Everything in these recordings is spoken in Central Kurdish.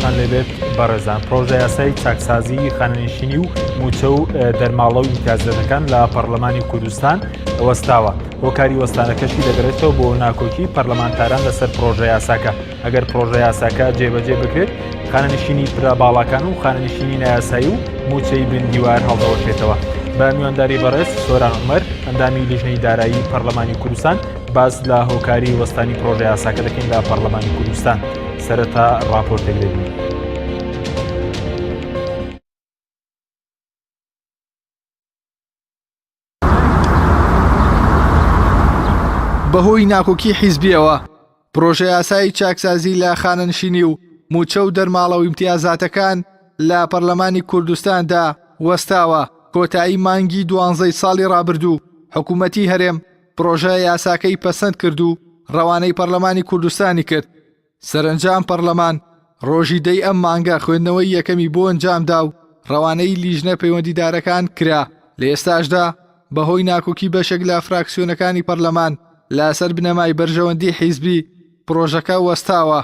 سڵاوتان لێبێت بەڕێزان پرۆژە یاسای چاکسازی خانەنشینی و موچە و دەرماڵە و ئیمتیازەکان لە پەرلەمانی کوردستان وەستاوە هۆکاری وەستانەکەشی دەگەڕێتەوە بۆ ناکۆکی پەرلەمانتاران لەسەر پرۆژە یاساکە ئەگەر پرۆژە یاساکە جێبەجێ بکرێت خانەنشینی پلە باڵاکان و خانەنشینی نایاسایی و موچەی بن دیوار هەڵدەوەشێتەوە بە میوانداری بەڕێز سۆران عومەر ئەندامی لیژنەی دارایی پەرلەمانی کوردستان باس لە هۆکاری وەستانی پرۆژە یاساکە دەکەین لە پەرلەمانی کوردستان سەرەتا ڕاپۆرتێک دەبین. بەهۆی ناکۆکی حیزبیەوە پرۆژەیاسای چاکسازی لە خانەنشینی و مووچە و دەرماڵە و ئیمتیازاتەکان لە پەرلەمانی کوردستاندا وەستاوە، کۆتایی مانگی دوانزەی ساڵی ڕابردوو حکوومەتی هەرێم پرۆژە یاساکەی پەسەند کرد و ڕەوانەی پەرلەمانی کوردستانی کرد، سەرەنجام پەڕلەمان ڕۆژی دەی ئەم مانگە خوێندنەوەی یەکەمی بۆ ئەنجامدا و ڕەوانەی لیژنە پەیوەندیدارەکان کرا، لە ئێستاشدا بەهۆی ناکۆکی بەشێک لە فراکسیۆنەکانی پەڕلەمان لەسەر بنەمای بەرژەوەندی حیزبی پڕۆژەکە وەستاوە.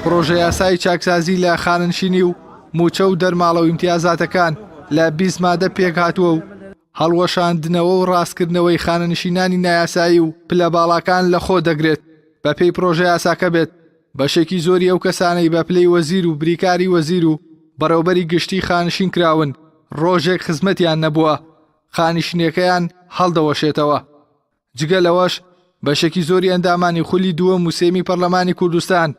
پڕۆژەیاسای چاکسازی لە خانەنشینی و مووچە و دەرماڵە و ئیمتیازاتەکان لە 20 مادە پێکهاتووە و هەڵوەشاندنەوە و ڕاستکردنەوەی خانەنشینانی نایاسایی و پلە باڵاکان لەخۆ دەگرێت، بەپێی پڕۆژەیاساکە بێت، بەشێکی زۆری ئەو کەسانەی بە پلەی وەزیر و بریکاری وەزیر و بەڕێوبەری گشتی خانشین کراون، ڕۆژێک خزمەتیان نەبووە، خانشینیەکەیان هەڵدەوەشێتەوە. جگە لەوەش بەشێکی زۆری ئەندامانی خولی دووەم و سێیەمی پەرلەمانی کوردستان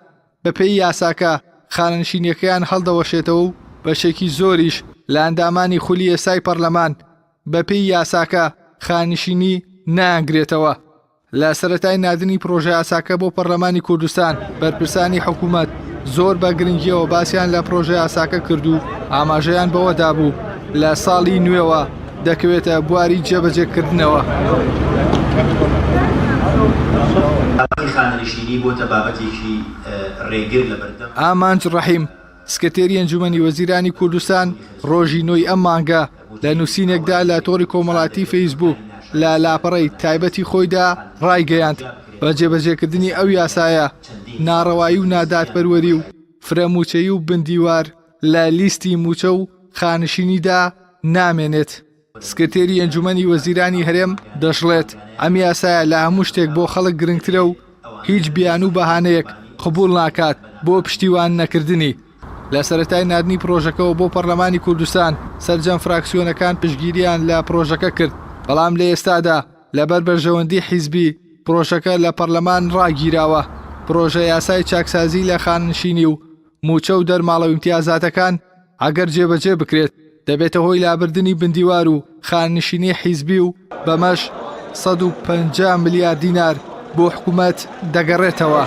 بەپێی یاساکە خانەنشینیەکەیان هەڵدەوەشێتەوە و بەشێکی زۆریش لە ئەندامانی خولی ئێستای پەرلەمان بەپێی یاساکە خانشینی نایانگرێتەوە. لە سەرەتای ناردنی پرۆژەیاساکە بۆ پەرلەمانی کوردستان بەرپرسانی حکوومەت زۆر بە گرنگیەوە باسیان لە پرۆژەیاساکە کرد و ئاماژەیان بەوە دابوو لە ساڵی نوێوە دەکەوێتە بواری جێبەجێکردنەوە. ئامانج ڕەحیم، سکرتێری ئەنجومەنی وەزیرانی کوردستان ڕۆژی نۆی ئەم مانگە لە نووسینێکدا لە تۆڕی کۆمەڵاتی فەیسبووک لە لاپەڕەی تایبەتی خۆیدا ڕایگەیاند، بە جێبەجێکردنی ئەو یاسایە ناڕەوایی و نادادپەروەری و فرە مووچەیی و بندیوار لە لیستی مووچە و خانشینیدا نامێنێت. سکرتێری ئەنجومەنی وەزیرانی هەرێم دەشڵێت، ئەم یاسایە لە هەموو شتێک بۆ خەڵک گرنگترە و هیچ بیانوو و بەهانەیەک قبوڵ ناکات بۆ پشتیوان نەکردنی. لە سەرەتای ناردنی پرۆژەکەوە بۆ پەرلەمانی کوردستان، سەرجەم فراکسیۆنەکان پشتگیریان لە پرۆژەکە کرد، بەڵام لە ئێستادا لەبەر بەرژەوەندی حیزبی پرۆژەکە لە پەرلەمان ڕاگیراوە. پرۆژە یاسای چاکسازی لە خانەنشینی و مووچە و دەرماڵە و ئیمتیازاتەکان ئەگەر جێبەجێ بکرێت دەبێتە هۆی لابردنی بندیوار و خانەنشینی حیزبی و بەمەش 150 ملیار دینار بۆ حکومەت دەگەڕێتەوە.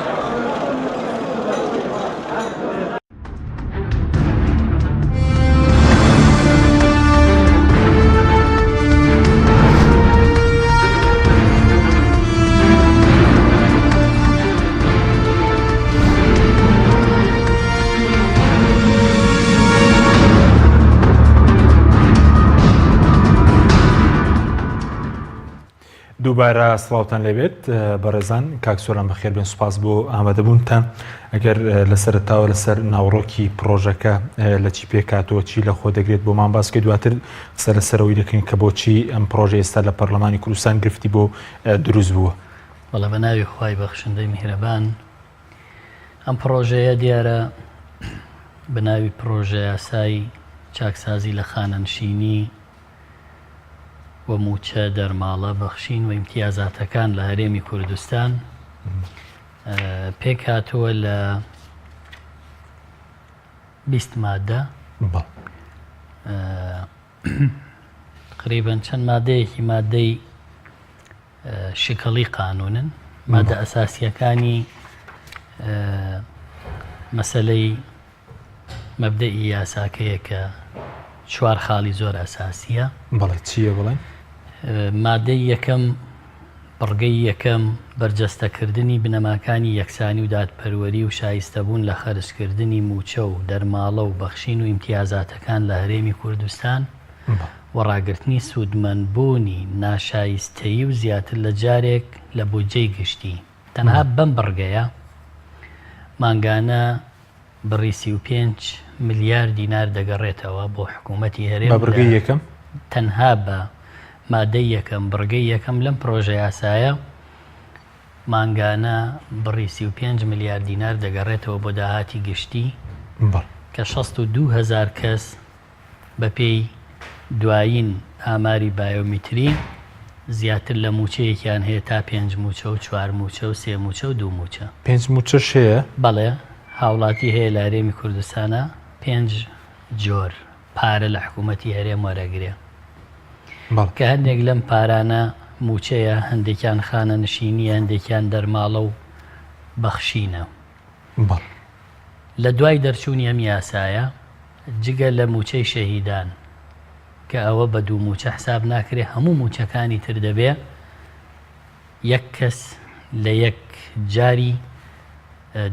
دووبارە سڵاوتان لێبێت بەڕێزان کاک سۆران بەخێر بێن سوپاس بۆ ئامادەبوونتان ئەگەر لە سەرەتاوە لەسەر ناوەڕۆکی پڕۆژەکە لە چی پێکاتەوە چی لە خۆ دەگرێت بۆمان باس کە دواتر قسە لەسەرەوەی دەکەین کە بۆچی ئەم پڕۆژە ئێستا لە پەرلەمانی کوردستان گرفتی بۆ دروست بووە. بەڵێ بە ناوی خوای بەخشندەی میهرەبان ئەم پڕۆژەیە دیارە بە ناوی پڕۆژەیاسای چاکسازی لە خانەنشینی و مووچە دەرماڵە بەخشین و ئیمتیازاتەکان لە هەرێمی کوردستان پێکهاتووە لە 20 مادە تقریبا چەند مادەیەکی مادەی شکڵی قانونن مادە ئەساسیەکانی مەسلەی مەبدەئی یاساکەیە کە چوار خاڵی زۆر ئەساسیە. بەڵێ چییە بڵێن؟ مادەی یەکەم، بڕگەی یەکەم، بەرجەستەکردنی بنەماکانی یەکسانی و دادپەروەری و شایستەبوون لە خەرجکردنی مووچە و دەرماڵە و بەخشین و ئیمتیازاتەکان لە هەرێمی کوردستان و ڕاگرتنی سوودمەندبوونی ناشایستەیی و زیاتر لە جارێک لە بودجەی گشتی. تەنها بەم بڕگەیە مانگانە. بڕی 35 ملیار دینار دەگەڕێتەوە بۆ حکوومەتی هەرێم بە بڕگەی یەکەم؟ تەنها بە مادەی یەکەم بڕگەی یەکەم لەم پرۆژە یاسایە مانگانە بڕی 35 ملیار دینار دەگەڕێتەوە بۆ داهاتی گشتی کە 62 هەزار کەس بەپێی دوایین ئاماری بایۆمیتری زیاتر لە مووچەیەکیان هەیە تا پێنج مووچە و چوار مووچە و سێ مووچە و دوو مووچە. پێنج مووچەش هەیە؟ بەڵێ هاوڵاتی هەیە لە هەرێمی کوردستانا پێنج جۆر پارە لە حکوومەتی هەرێم وەرەگرێ کە هەندێک لەم پارانە مووچەیە هەندێکیان خانەنشینیە هەندێکیان دەرماڵە و بەخشینە. لە دوای دەرچوونی ئەم یاسایە جگە لە مووچەی شەهیدان کە ئەوە بە دوو مووچە حساب ناکرێ هەموو مووچەکانی تر دەبێ یەک کەس لە یەک جاری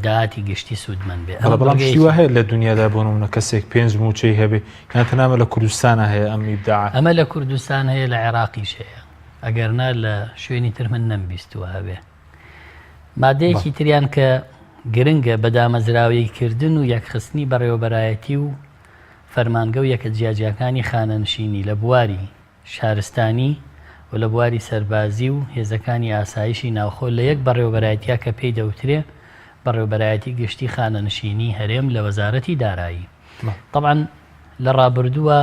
داهاتی گشتی سوودمەند بێ. بەڵێ بەڵام شتی وا هەیە لە دنیادا بۆ نمونە کەسێک پێنج مووچەی هەبێ یان تەنها لە کوردستانە هەیە ئەم ئیبداعە؟ ئەمە لە کوردستان هەیە لە عێراقیش هەیە ئەگەرنا لە شوێنی تر من نەمبیستووە هەبێ. مادەیەکی تریان کە گرنگە بە دامەزراوەیی کردن و یەکخستنی بەڕێوەبەرایەتی و فەرمانگە و یەکە جیاجیاکانی خانەنشینی لە بواری شارستانی و لە بواری سەربازی و هێزەکانی ئاسایشی ناوخۆ لە یەک بەڕێوەبەرایەتیا کە پێی دەوترێ بەڕێوەبەرایەتی گشتی خانەنشینی هەرێم لە وەزارەتی دارایی. تەبعەن لە ڕابردووە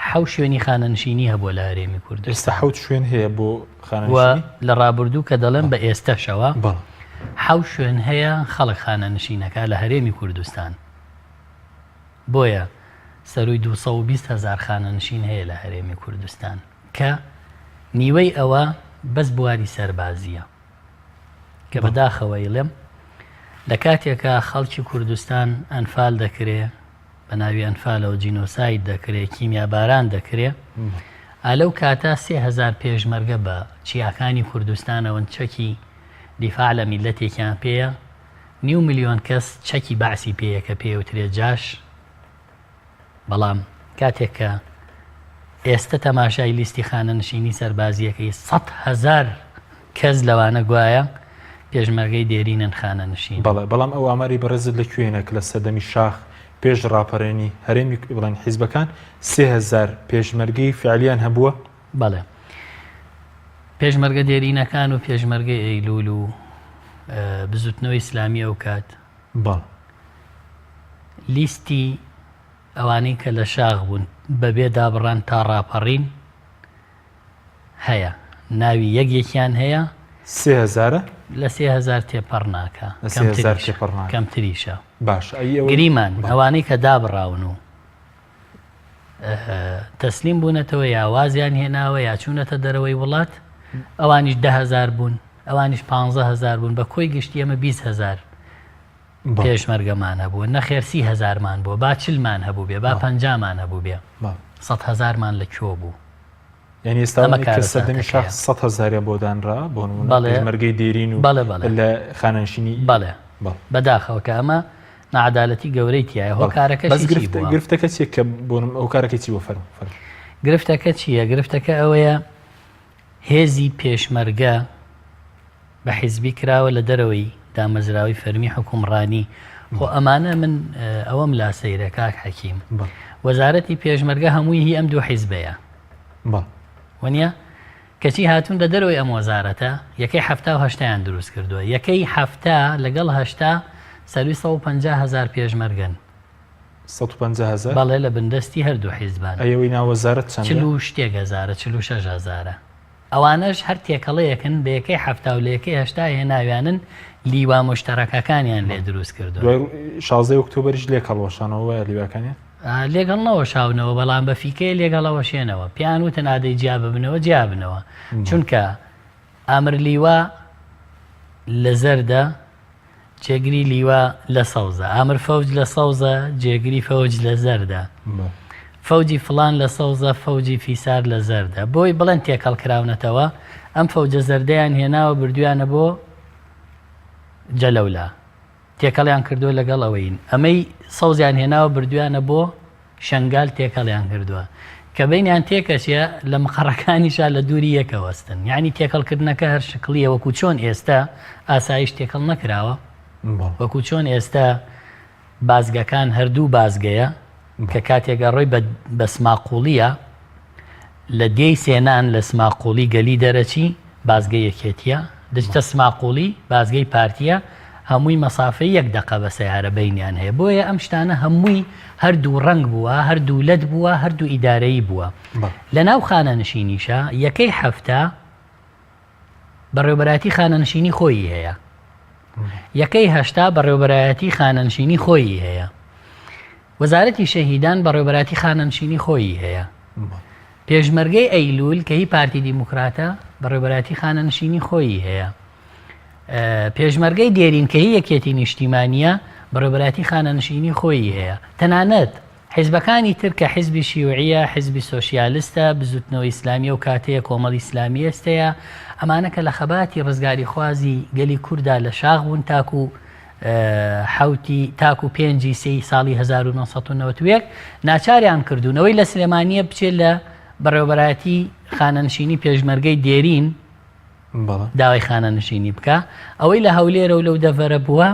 حەوت شوێنی خانەنشینی هەبووە لە هەرێمی کوردستان. ئێستا حەوت شوێن هەیە بۆ خانەنشینی؟ و لە ڕابردوو کە دەڵێم بە ئێستەشەوە حەوت شوێن هەیە خەڵک خانەنشینەکە لە هەرێمی کوردستان. بۆیە سەرووی 220 هەزار خانەنشین هەیە لە هەرێمی کوردستان کە نیوەی ئەوە بەس بواری سەربازییە. کە بەداخەوە ئیڵێم لە کاتێکا خەڵکی کوردستان ئەنفال دەکرێ بە ناوی ئەنفالەوە جینۆساید دەکرێ کیمیاباران دەکرێ ئا لەو کاتە 3000 پێشمەرگە بە چیاکانی کوردستانەوەن چەکی دیفاع لە میلەتێکیان پێیە نیو ملیۆن کەس چەکی بەعسی پێیە کە پێوترێ جاش بەڵام کاتێک کە ئێستە تەماشای لیستی خانەنشینی سەربازییەکەی 100 هەزار کەس لەوانە گوایە پێشمەرگەی دێرینن خانەنشین. بەڵێ بەڵام ئەو ئاماری بەڕێزت لە کوێینە کە لە سەردەمی شاخ پێش ڕاپەرێنی هەرێمی بڵێن حیزبەکان 3000 پێشمەرگەی فعلیان هەبووە؟ بەڵێ پێشمەرگە دێرینەکان و پێشمەرگەی ئەیلول و بزوتنەوەی ئیسلامی ئەو کات بەڵێ. لیستی ئەوانەی کە لە شاخ بوون بەبێ دابڕان تا ڕاپەڕین هەیە ناوی یەک یەکیان هەیە. سێ هەزارە؟ لە 3000 تێپەڕ ناکا. لە 3000 تێپەڕ ناکا. کەمتریشە. باشە ئەی ئەوەی گریمان ئەوانەی کە دابڕاون و تەسلیم بوونەتەوە یا وازیان هێناوە یا چوونەتە دەرەوەی وڵات ئەوانیش 10هزار بوون ئەوانیش 15هزار بوون بە کۆی گشتی ئەمە 20هزار پێشمەرگەمان هەبوو نەخێر سی هەزارمان بووە با چلمان هەبوو بێ با پەنجامان هەبوو بێ سەد هەزارمان لە کوێ بوو یعنی ئێستا ئەمە کە سەردەمی شاخ سەد هەزاریان بۆ دانرا بۆ نموونە پێشمەرگەی دێرین و بەڵێ بەڵێ لە خانەنشینی بەڵێ بەداخەوە کە ئەمە نەعەدالەتی گەورەی تایە هۆکارەکە بەس گرفتەکە چیە کە بۆ هۆکارەکە چی بۆ فەرموو فەرموو گرفتەکە چییە گرفتەکە ئەوەیە هێزی پێشمەرگە بە حیزبی کراوە لە دەرەوەی دامەزراوەی فەرمی حوکمڕانی خۆ ئەمانە من ئەوەم لا سەیرە کاک حەکیم وەزارەتی پێشمەرگە هەمووی هی ئەم دوو حیزبەیە وەنیە کەچی هاتوون لە دەرەوەی ئەم وەزارەتە یەکەی حەفتا و هەشتایان دروست کردووە یەکەی حەفتا لەگەڵ هەشتا سەروی 150 هزار پێشمەرگەن 150 هزار بەڵێ لە بندەستی هەردوو حیزبان ئەوەی ناوەزارەت چەندە؟ چل و شتێک هەزارە 46 هەزارە ئەوانەش هەر تێکەڵەیەکن لە یەکەی 70 و لە یەکەی هەشتا هێناویانن لیوا موشتەرەکەکانیان لێ دروست کردوون. دوای شازدەی ئۆکتۆبەریش لێک هەڵوەشانەوە وایە لیواکانیان؟ لێک هەڵنەوەشاونەوە بەڵام بە فیکەیە لێک هەڵەوەشێنەوە پێیان وتن ئادەی جیا ببنەوە جیا بنەوە چونکە ئامر لیوا لە زەردە جێگری لیوا لە سەوزە ئامر فەوج لە سەوزە جێگری فەوج لە زەردە فەوجی فڵان لە سەوزە فەوجی فیسار لە زەردە بۆی بڵێن تێکەڵ کراونەتەوە ئەم فەوجە زەردەیان هێناوە بردویانە بۆ جەلەولا تێکەڵیان کردووە لەگەڵ ئەوەین ئەمەی سەوزیان هێناوە بردویانە بۆ شەنگال تێکەڵیان کردووە کە بینیان تێکەچێ لە مقەڕەکانیشا لە دووری یەکە وەستن یعنی تێکەڵکردنەکە هەر شکڵیە وەکو چۆن ئێستا ئاسایش تێکەڵ نەکراوە وەکو چۆن ئێستا. بازگەکان هەردوو بازگەیە کە کاتێک ئەڕۆی بە سماقوڵیە لە دێی سێنان لە سماقوڵی گەلی دەرەچی بازگەی یەکێتیە دەچتە سماقوڵی بازگەی پارتیە هەمووی مەسافەی یەک دەقە بە سەیارە بەینیان هەیە بۆیە ئەم شتانە هەمووی هەردوو ڕەنگ بووە هەردوو لەت بووە هەردوو ئیدارەیی بووە لە ناو خانەنشینیشە یەکەی هەفتا بەڕێوبەرایەتی خانەنشینی خۆیی هەیە یەکەی 80 بەڕێوبەرایەتی خانەنشینی خۆیی هەیە وەزارەتی شەهیدان بەڕێوبەراتی خانەنشینی خۆیی هەیە پێشمەرگەی ئەیلول کە هی پارتی دیموکراتە بەڕێوبەراتی خانەنشینی خۆیی هەیە پێشمەرگەی دێرین کە هی یەکێتی نیشتیمانیە بەڕێوبەراتی خانەنشینی خۆیی هەیە تەنانەت حیزبەکانی تر کە حیزبی شیوعیە، حیزبی سۆشیالستە، بزوتنەوەی ئیسلامیە و کاتەیە کۆمەڵی ئیسلامی ئێستەیە، ئەمانە کە لە خەباتی ڕزگاریخوازی گەلی کوردا لە شاخ بوون تاکو حەوتی تاکو پێنجی سێی ساڵی 1991 ناچاریان کردوون ئەوەی لە سلێمانیە بچێت لە بەڕێوەبەرایەتی خانەنشینی پێشمەرگەی دێرین داوای خانەنشینی بکا ئەوەی لە هەولێرە و لەو دەڤەرە بووە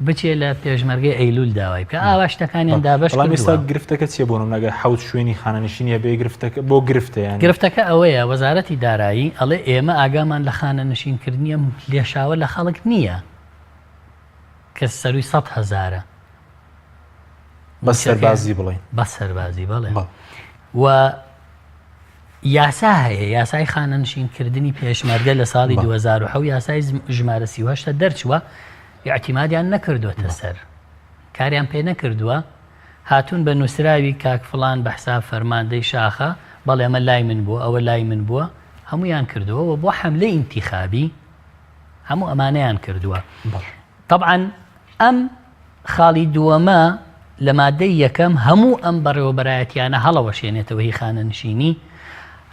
بچێ لە پێشمەرگەی ئەیلول داوای بکە ئاوا شتەکانیان دابش بەڵام ئێستا گرفتەکە چیە بۆ نمونە گەر حەوت شوێنی خانەنشینی هەبێ گرفتەکە بۆ گرفتە یان گرفتەکە ئەوەیە وەزارەتی دارایی ئەڵێ ئێمە ئاگامان لە خانەنشینکردنی ئەم لێشاوە لە خەڵک نییە کە سەروی سە هەزارە بەس سەربازی بڵێن بەس سەربازی بەڵێ و یاسا هەیە، یاسای خانەنشین کردنی پێشمەرگە لە ساڵی 2007 یاسای ژمارە 38 دەرچووە، ئیعتیمادیان نەکردووەتە سەر، کاریان پێ نەکردووە، هاتوون بە نووسراوی کاک فڵان بە حساب فەرماندەی شاخە، بەڵێ ئەمە لای من بووە، ئەوە لای من بووە، هەموویان کردووە و بۆ حەملەی ئینتیخابی هەموو ئەمانەیان کردووە. تەبعەن ئەم خاڵی دووەمە لە مادەی یەکەم هەموو ئەم بەڕێوەبەرایەتیانە هەڵەوەشێنێتەوە هی خانەنشینی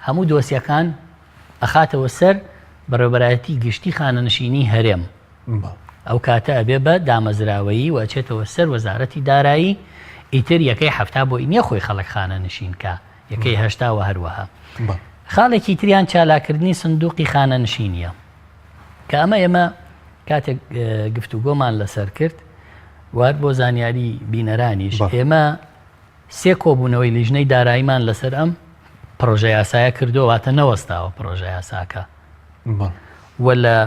هەموو دۆسیەکان ئەخاتەوە سەر بەڕێوەبەرایەتی گشتی خانەنشینی هەرێم ئەو کاتە ئەبێ بە دامەزراوەیی و ئەچێتەوە سەر وەزارەتی دارایی ئیتر یەکەی حەفتا بۆی نییە خۆی خەڵک خانەنشین کا یەکەی هەشتا و هەروەها خاڵێکی تریان چالاکردنی سندوقی خانەنشینیە کە ئەمە ئێمە کاتێک گفتوگۆمان لەسەر کرد وار بۆ زانیاری بینەرانیش ئێمە سێ کۆبوونەوەی لیژنەی داراییمان لەسەر ئەم پرۆژە یاسایە کردو واتە نەوەستاوە پرۆژە یاساکە و لە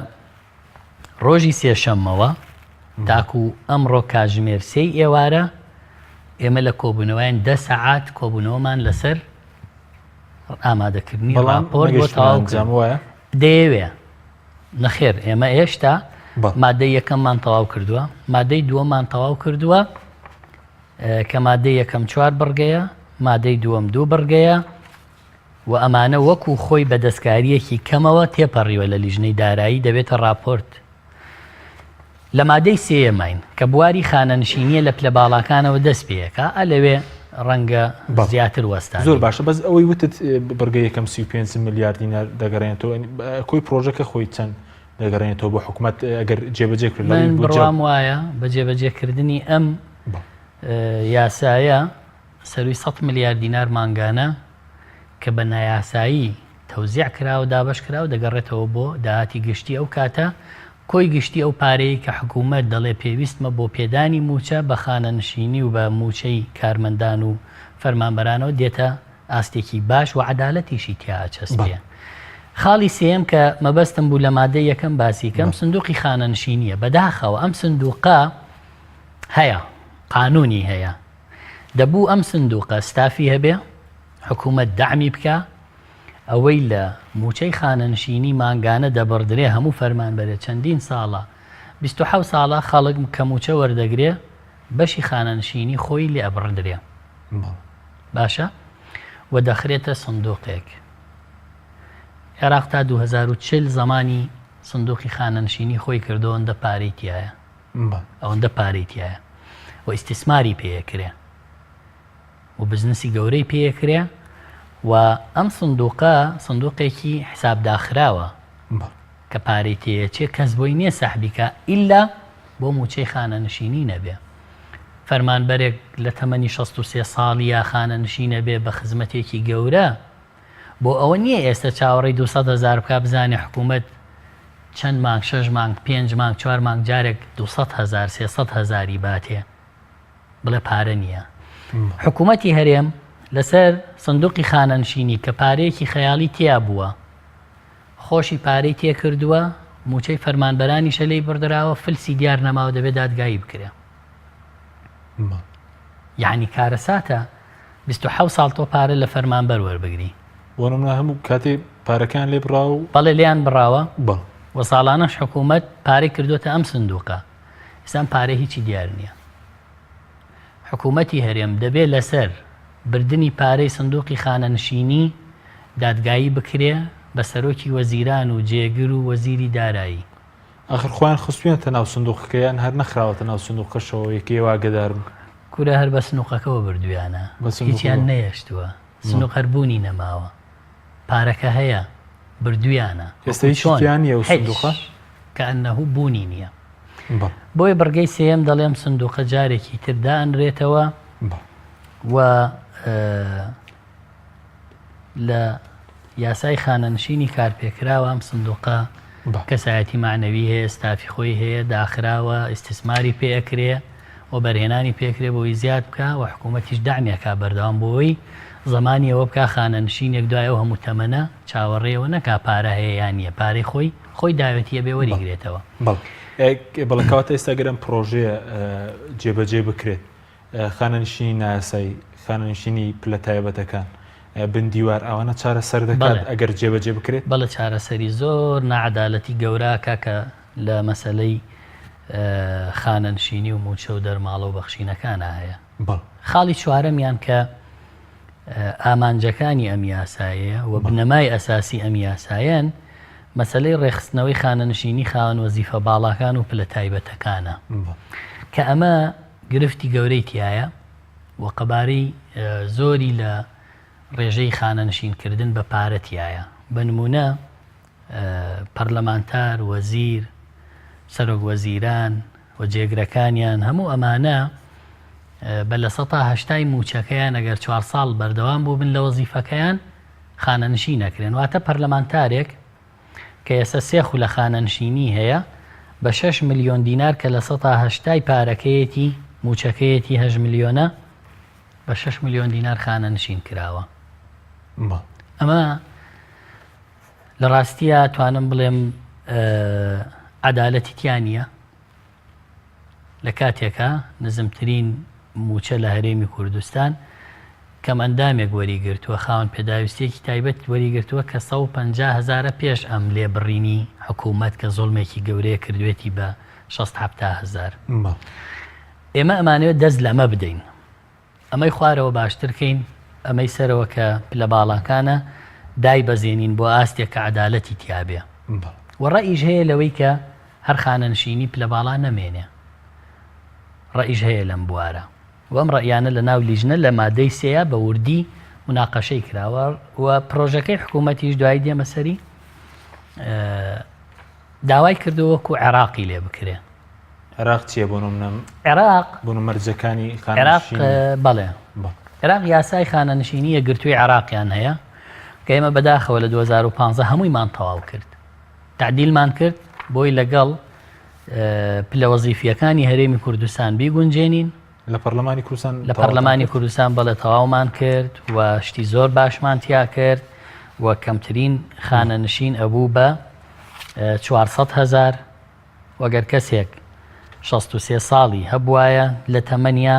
ڕۆژی سێشەممەوە تاکو ئەمڕۆ کاتژمێر سێی ئێوارە ئێمە لە کۆبوونەوەیان دە سەعات کۆبوونەوەمان لەسەر ئامادەکردنی ڕاپۆرت بۆ تەواو کرد. دەیەوێ نەخێر ئێمە ئێشتا مادەی یەکەممان تەواو کردووە مادەی دووەممان تەواو کردووە کە مادەی یەکەم چوار بڕگەیە مادەی دووەم دوو بڕگەیە و ئەمانە وەکو خۆی بە دەستکارییەکی کەمەوە تێپەڕیوە لە لیژنەی دارایی دەبێتە ڕاپۆرت لە مادەی سێیەماین کە بواری خانەنشینیە لە پلە باڵاکانەوە دەست پێەکا ئە لەوێ ڕەنگە زیاتر وەستا زۆر باشە بەس ئەوەی وتت بڕگە یەکەم 35 ملیار دینار دەگەڕێنێتەوە کۆی پرۆژەکە خۆی چەند دەگەڕێنێتەوە بۆ حکومەت ئەگەر جێبەجێ کرد من بڕوام وایە بە جێبەجێکردنی ئەم یاسایە سەروی 100 ملیار دینار مانگانە کە بە نایاسایی تەوزیع کرا و دابەش کرا و دەگەڕێتەوە بۆ داهاتی گشتی ئەو کاتە کۆی گشتی ئەو پارەیەی کە حکوومەت دەڵێ پێویستمە بۆ پێدانی مووچە بە خانەنشینی و بە مووچەی کارمەندان و فەرمانبەرانەوە دێتە ئاستێکی باش و عەدالەتیشی تیا ئەچەسپێ. خاڵی سێیەم کە مەبەستم بوو لە مادەی یەکەم باسی کەم سندوقی خانەنشینییە. بەداخەوە ئەم سندوقە هەیە، قانوونی هەیە. دەبوو ئەم سندوقە ستافی هەبێ، حکوومەت دەعمی بکا، ئەوەی لە مووچەی خانەنشینی مانگانە دەبڕدرێ هەموو فەرمانبەرێ چەندین ساڵە 27 ساڵە خەڵک کە مووچە وەردەگرێ بەشی خانەنشینی خۆی لێ ئەبڕدرێ باشە و دەخرێتە سندوقێک عێراق تا 2040 زمانی سندوقی خانەنشینی خۆی کردو ئەوەندە پارەی تایە ئەوەندە پارەی تایە و ئیستیسماری پێکرێ و بزنسی گەورەی پێکرێ و ئەم سندوقە سندوقێکی حساب داخراوە کە پارەی تێیەچێ کەس بۆی نییە سەحبی کا ئیلا بۆ مووچەی خانەنشینی نەبێ. فەرمانبەرێک لە تەمەنی 63 ساڵییا خانەنشینە بێ بە خزمەتێکی گەورە بۆ ئەوە نییە ئێستا چاوەڕێی 200 هەزار بکا بزانێ حکوومەت چەند مانگ شەش مانگ پێنج مانگ چوار مانگ جارێک 200 هەزار 300 هەزاری باتێ. بڵێ پارە نییە. حکوومەتی هەرێم لەسەر سندوقی خانەنشینی کە پارەیەکی خەیاڵی تیا بووە، خۆشی پارەی تێ کردووە، مووچەی فەرمانبەرانیشە لێی بڕدراوە، فلسی دیار نەماوە دەبێ دادگایی بکرێ. یەعنی کارەساتە 27 ساڵ تۆ پارە لە فەرمانبەر وەربگری. بۆ نمونە هەموو کاتێ پارەکەیان لێ بڕاوە و. بەڵێ لێیان بڕاوە و ساڵانەش حکوومەت پارەی کردۆتە ئەم سندووقە. ئێستا ئەم پارەیە هیچی دیار نییە. حکوومەتی هەرێم دەبێ لەسەر بردنی پارەی سندووقی خانەنشینی دادگایی بکرێ بە سەرۆکی وەزیران و جێگر و وەزیری دارایی. ئاخر خۆیان خستویانتە ناو سندوقەکە یان هەر نەخراوەتە ناو سندوقەکەشەوە یەکە ئێوە ئاگەدار بن. کورە هەر بە سنوقەکەوە بردویانە هیچیان نەیەشتوە سنوق هەر بونی نەماوە پارەکە هەیە بردویانە ئێستا هیچی تیا نیە ئەو سندوقە؟ کەئەنەهو بونی نیە بۆیە بڕگەی سێیەم دەڵێم سندوقە جارێکی تر دائەنرێتەوە و لە یاسای خانەنشینی کارپێکراوە ئەم سندوقە کەسایەتی مەعنەوی هەیە، ستافی خۆی هەیە، داخراوە، ئیستیسماری پێ ئەکرێ، وەبەرهێنانی پێ ئەکرێ بۆی زیاد بکا و حکوومەتیش دەعمی ئەکا بەردەوام بۆی زەمانی ئەوە بکا خانەنشینێک دوای ئەو هەموو تەمەنە چاوەڕێی ئەوە نەکا پارە هەیە یان نییە پارەی خۆی خۆی داوێتی ئەبێ وەریگرێتەوە. بەڵێ کەواتە ئێستا گەر ئەم پڕۆژەیە جێبەجێ بکرێت خانەنشینی نایاسایی، خانەنشینی پلە تایبەتەکان، بن دیوار ئەوانە چارەسەر دەکات ئەگەر جێبەجێ بکرێت؟ بەڵێ چارەسەری زۆر ناعەدالەتی گەورە ئەکا کە لە مەسەلەی خانەنشینی و مووچە و دەرماڵە و بەخشینەکانا هەیە. خاڵی چوارەمیان کە ئامانجەکانی ئەم یاسایەیە و بنەمای ئەساسی ئەم یاسایەن مەسەلەی ڕێکخستنەوەی خانەنشینی خاوەن وەزیفە باڵاکان و پلە تایبەتەکانە کە ئەمە گرفتی گەورەی تیایە و قەبارەی زۆری لە ڕێژەی خانەنشین کردن بە پارە تیایە. بە نموونە پەرلەمانتار، وەزیر، سەرۆک وەزیران و جێگرەکانیان هەموو ئەمانە بە لە سەتا هەشتای مووچەکەیان ئەگەر چوار ساڵ بەردەوام بووبن لە وەزیفەکەیان خانەنشین ئەکرێن. واتە پەرلەمانتارێک کە ئێستا سێ خولە خانەنشینی هەیە، بە شەش ملیۆن دینار کە لە سەتا هەشتای پارەکەیەتی، مووچەکەیەتی هەشت ملیۆنە، بە شەش ملیۆن دینار خانەنشین کراوە. ئەمە لە ڕاستییا توانم بڵێم عەدالەتی تیا نییە. لە کاتێکا نزمترین مووچە لە هەرێمی کوردستان کەمئەندامێک وەریگرتووە، خاوەن پێداویستییەکی تایبەت وەریگرتووە کە 150 هەزارە پێش ئەم لێبڕینی حکوومەت کە زوڵمێکی گەورەیە کردوێتی بە شەست حەفتا هەزار. ئێمە ئەمانەوێت دەست لەمە بدەین. ئەمەی خوارەوە باشتر کەین، ئەمەی سەرەوە کە پلە باڵاکانە دایبەزێنین بۆ ئاستێک کە عەدالەتی تیابێ. وە ڕەئیش هەیە لەوەی کە هەر خانەنشینی پلە باڵا نەمێنێ. ڕەئیش هەیە لەم بوارە. و ئەم ڕەئیانە لە ناو لیژنە لە مادەی سێیا بە وردی موناقەشەی کراوە و پرۆژەکەی حکوومەتیش دوایی دێمە سەری داوای کردووە وەکوو عێراقی لێ بکرێ. عێراق چییە بۆ نمونە؟ عێراق بۆ مەرجەکانی عێراق بەڵێ عێراق یاسای خانەنشینی یەکگرتووی عێراقیان هەیە کە ئێمە بەداخەوە لە 2015 هەموویمان تەواو کرد تعدیلمان کرد بۆی لەگەڵ پلە وەزیفیەکانی هەرێمی کوردستان بیگونجێنین لە پەرلەمانی کوردستان لە پەرلەمانی کوردستان بەڵێ تەواومان کرد و شتی زۆر باشمان تیا کرد و کەمترین خانەنشین ئەبوو بە 400 هزار وە گەر کەسێک 63 ساڵی هەبوایە لە تەمەنیا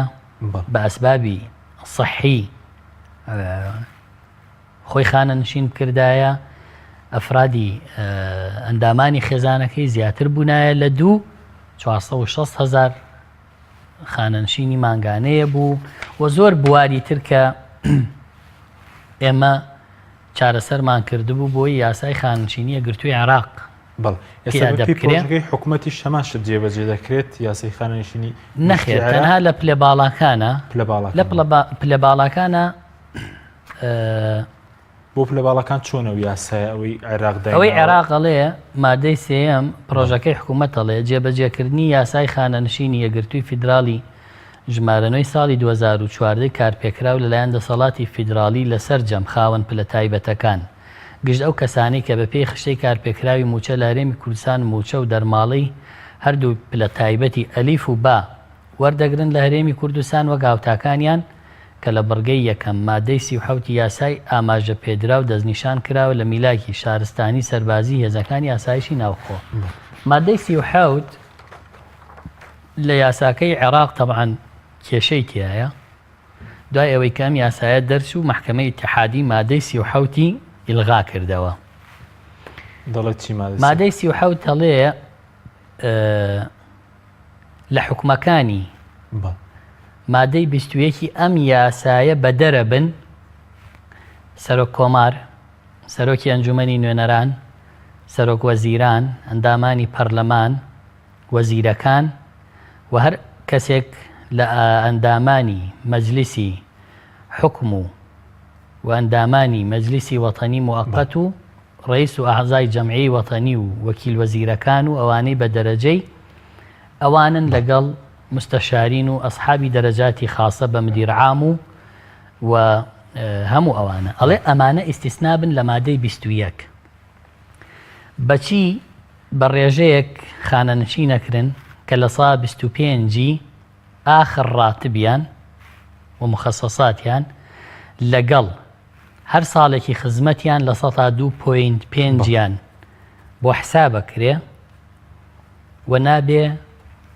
بە ئەسبابی صحی خۆی خانەنشین بکردایە ئەفرادی ئەندامانی خێزانەکەی زیاتر بوونایە لە دوو 460 هزار خانەنشینی مانگانەیە بوو و زۆر بواری تر کە ئێمە چارەسەرمان کردبوو بۆی یاسای خانەنشینی یەکگرتووی عێراق بەڵێ ئێستا پیادە بەپێی بکرێ. پرۆژەکەی حکومەتیش هەمان شت جێبەجێ دەکرێت یاسای خانەنشینی گشتی نەخێر عێراق تەنها لە پلە باڵاکانە پلە باڵاکان لە پلە با- پلە باڵاکانە ئە، بۆ پلە باڵاکان چۆنە و یاسایە ئەوەی عێراق ئەوەی دایناوە؟ عێراق ئەڵێ مادەی سێیەم پڕۆژەکەی حکوومەت ئەڵێ جێبەجێکردنی یاسای خانەنشینی یەکگرتووی فیدراڵی ژمارە نۆی ساڵی 2014 کارپێکراو لەلایەن دەسەڵاتی فیدراڵی لە سەرجەم خاوەن پلە تایبەتەکان گشت ئەو کەسانەی کە بەپێی خشتەی کارپێکراوی مووچە لە هەرێمی کوردستان مووچە و دەرماڵەی هەردوو پلە تایبەتی ئەلیف و با. وەردەگرن لە هەرێمی کوردستان وەک هاوتاکانیان کە لە بڕگەی یەکەم مادەی 37 ی یاسای ئاماژە پێدراو دەستنیشان کراوە لە میلاکی شارستانی سەربازی هێزەکانی ئاسایشی ناوخۆ. مادەی 37 لە یاساکەی عێراق تەبعەن کێشەی تیایە، دوای ئەوەی کە ئەم یاسایە دەرچوو مەحکەمەی ئیتیحادی مادەی 37 ی ئیلغا کردەوە. دەڵێت چی مادەی مادەی 37 دەڵێ لە حوکمەکانی مادەی 21 ی ئەم یاسایە بەدەرە بن سەرۆک کۆمار، سەرۆکی ئەنجومەنی نوێنەران، سەرۆک وەزیران، ئەندامانی پەرلەمان، وەزیرەکان و هەر کەسێک لە ئەندامانی مەجلیسی حوکم و و ئەندامانی مەجلیسی وەتەنی موەقەت و ڕەیس و ئەعزای جەمعیەی وەتەنی و وەکیل وەزیرەکان و ئەوانەی بە دەرەجەی ئەوانن لەگەڵ مستەشارین و ئەسحابی دەرەجاتی خاسە بە مدیر عام و و هەموو ئەوانە ئەڵێ ئەمانە ئیستیسنا بن لە مادەی 21 بەچی بە ڕێژەیەک خانەنشین ئەکرن کە لە سا 25 ی ئاخر ڕاتبیان و مخەسەساتیان لەگەڵ هەر ساڵێکی خزمەتیان لە سەتا دوو point پێنجیان بۆ حساب ئەکرێ و نابێ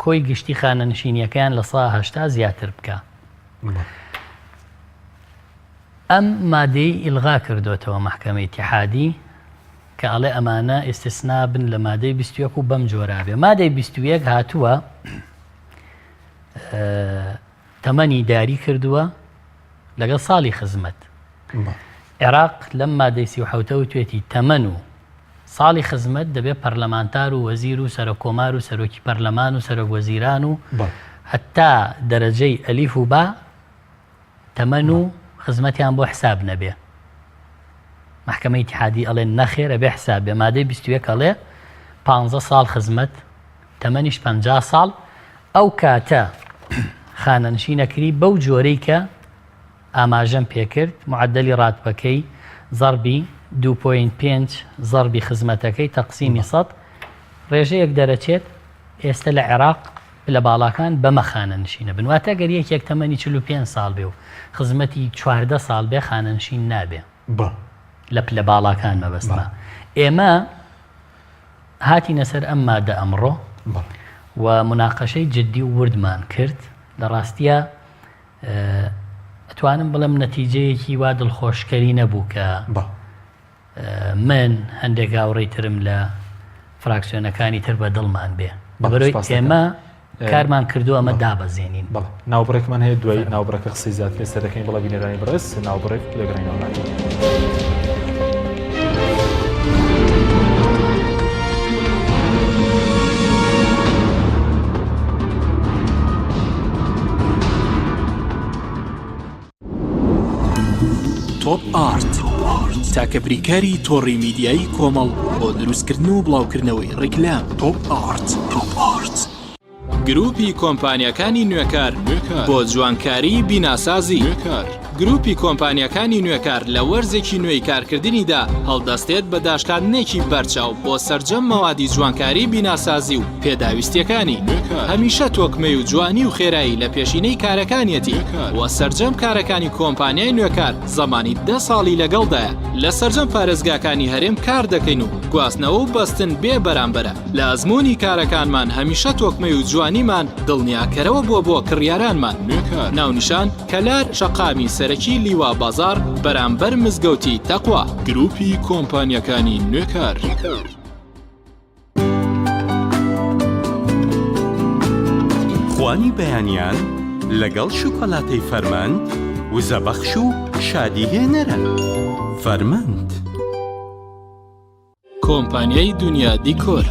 کۆی گشتی خانەنشینیەکەیان لە سا 80 زیاتر بکە. ئەم مادەی ئیلغا کردوتەوە مەحکەمەی ئیتیحادی کە ئەڵێ ئەمانە ئیستسنا بن لە مادەی 21 و بەم جۆرا بێ مادەی 21 هاتووە تەمەنی داری کردووە لەگەڵ ساڵی خزمەت. عێراق لەم مادەی 37 وتوێتی تەمەن و ساڵی خزمەت دەبێت پەرلەمانتار و وەزیر و سەرۆک کۆمار و سەرۆکی پەرلەمان و سەرۆک وەزیران و هەتا دەرەجەی ئەلیف و با تەمەن و خزمەتیان بۆ حساب نەبێ. مەحکەمەی ئیتیحادی ئەڵێ نەخێر ئەبێ حساب بێ. مادەی 21 ئەڵێ 15 ساڵ خزمەت تەمەنیش 50 ساڵ ئەو کاتە خانەنشین ئەکری بەو جۆرەی کە ئاماژەم پێکرد معەدەلی ڕاتبەکەی زەڕبی دوو point پێنج زەڕبی خزمەتەکەی تەقسیمی سەد ڕێژەیەک دەرەچێت ئێستە لە عێراق پلە باڵاکان بەمە خانەنشینە بن واتە گەر یەکێک تەمەنی 45 ساڵ بێ و خزمەتی 14 ساڵ بێ خانەنشین نابێ لە پلە باڵاکان مەبەستمە ئێمە هاتینە سەر ئەم مادە ئەمڕۆ و موناقەشەی جدی و وردمان کرد، لە ڕاستیا ئەتوانم بڵێم نەتیجەیەکی وا دڵخۆشکەری نەبوو کە من هەندێک هاوڕێی ترم لە فراکسیۆنەکانی تر بە دڵمان بێ. لەبەرئەوەی ئێمە کارمان کردووە ئەمە دابەزێنین. بەڵێ ناوبڕێکمان هەیە دوایی ناوبڕەکە قسەی زیاتر لەسەر دەکەین بەڵێ بینەرانی بەڕێز ناوبڕێک دەگەڕێینەوە لاتان. تۆپ ئارت تاکە بریکاری تۆڕی میدیایی کۆمەڵ بۆ دروستکردن و بڵاوکردنەوەی ڕیکلام تۆپ ئارت. تۆپ ئارت. گروپی کۆمپانیاکانی نوێکار بۆ جوانکاری بیناسازی. گروپی کۆمپانیاکانی نوێکار لە وەرزێکی نوێی کارکردنیدا هەڵدەستێت بە داشکاندنێکی بەرچاو بۆ سەرجەم مەوادی جوانکاری بیناسازی و پێداویستیەکانی. هەمیشە تۆکمەی و جوانی و خێرایی لە پێشینەی کارەکانیەتی و سەرجەم کارەکانی کۆمپانیای نوێکار زەمانی دە ساڵی لەگەڵدایە. لە سەرجەم پارێزگاکانی هەرێم کار دەکەین و گواستنەوە و بەستن بێ بەرامبەرە. لە ئەزموونی کارەکانمان هەمیشە تۆکمەی و جوانیمان دڵنیاکەرەوە بووە بۆ کڕیارانمان. ناونیشان، کەلار شەقامی سەرەکی لیوا بازاڕ بەرامبەر مزگەوتی تەقوا. گروپی کۆمپانیاکانی نوێکار. خوانی بەیانیان لەگەڵ شوکۆلاتەی فەرمەند وزەبەخش و شادی هێنەرە. فەرمەند. کۆمپانیای دونیا دیکۆر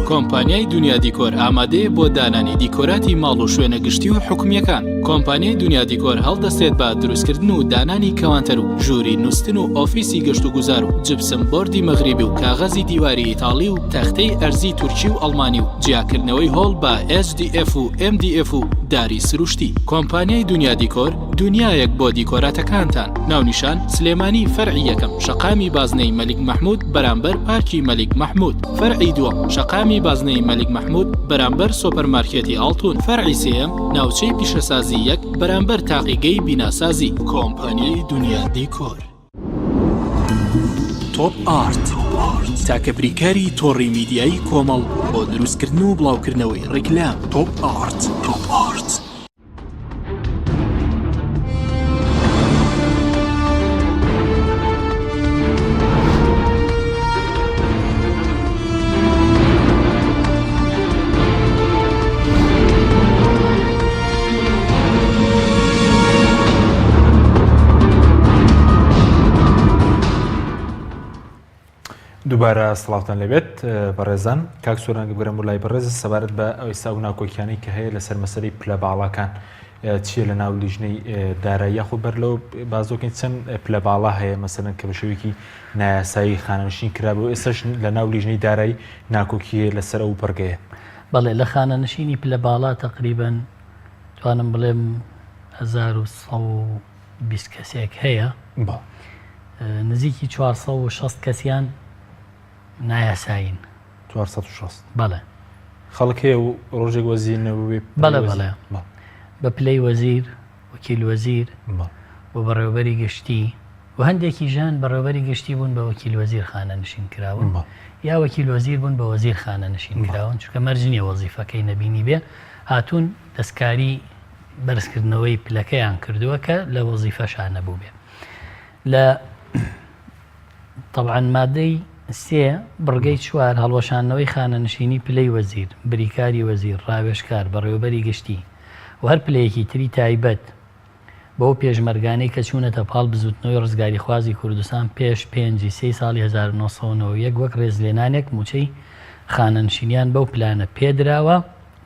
کۆمپانیای دونیا دیکۆر ئامادەیە بۆ دانانی دیکۆراتی ماڵ و شوێنە گشتی و حکومییەکان. کۆمپانیای دونیا دیکۆر هەڵدەستێت بە دروستکردن و دانانی کەوانتەر و ژووری نوستن و ئۆفیسی گەشتوگوزار و جپسم بۆردی مەغریبی و کاغەزی دیواری ئیتاڵی و تەختەی ئەرزی تورکی و ئەڵمانی و جیاکردنەوەی هۆڵ بە HDF و MDF و داری سروشتی. کۆمپانیای دونیا دیکۆر دونیایەک بۆ دیکۆراتەکانتان. ناونیشان، سلێمانی فەرعی یەکەم شەقامی بازنەی مەلیک مەحمود بەرامبەر پارکی. کۆشکی مەلیک مەحمود. فەرعی دووەم، شەقامی بازنەی مەلیک مەحمود بەرامبەر سۆپەرمارکێتی ئاڵتون. فەرعی سێیەم، ناوچەی پیشەسازی یەک بەرامبەر تاقیگەی بیناسازی. کۆمپانیای دونیا دیکۆر. تۆپ ئارت، تاکە بریکاری تۆڕی میدیایی کۆمەڵ بۆ دروستکردن و بڵاوکردنەوەی ڕیکلام. تۆپ ئارت. تۆپ ئارت. دووبارە سڵاوتان لێبێت بەڕێزان کاک سۆران بگرم و لای بەڕێز سەبارەت بە ئەوسا و ناکۆکیانەی کە هەیە لەسەر مەسەری پلە باڵاکان چییە لە ناو لیژنەی دارایی یاخود بەر لەو بازۆکەین چەند پلە باڵا هەیە مەسەلەن کە بە شێوەیەکی نایاسایی خانەنشین کرابوو ئێستاش لە ناو لیژنەی دارایی ناکۆکی هەیە لەسەر ئەو بڕگەیە. بەڵێ لە خانەنشینی پلە باڵا تەقریبەن توانم بڵێم 1120 کەسێک هەیە نزیکی 460 کەسیان نایاسایین. 460 بەڵێ. خەڵک هەیە و ڕۆژێک وەزیر نەبووبێ؟ بەڵێ بەڵێ بە پلەی وەزیر، وەکیل وەزیر و بەڕێوەبەری گشتی و هەندێکیش هەن بەڕێوەبەری گشتی بوون بە وەکیل وەزیر خانەنشین کراون یا وەکیل وەزیر بوون بە وەزیر خانەنشین کراون چونکە مەرج نییە وەزیفەکەی نەبینی بێ هاتوون دەستکاری بەرزکردنەوەی پلەکەیان کردووە کە لە وەزیفەشا نەبووبێ لە تەبعەن مادەی سێ بڕگەی چوار هەڵوەشاندنەوەی خانەنشینی پلەی وەزیر، بریکاری وەزیر، ڕاوێژکار، بەڕێوەبەری گشتی و هەر پلەیەکی تری تایبەت بەو پێشمەرگانەی کە چوونەتە پاڵ بزووتنەوەی ڕزگاریخوازی کوردستان پێش پێنج ی سێی ساڵی 1991 وەک ڕێزلێنانێک مووچەی خانەنشینیان بەو پلانە پێدراوە،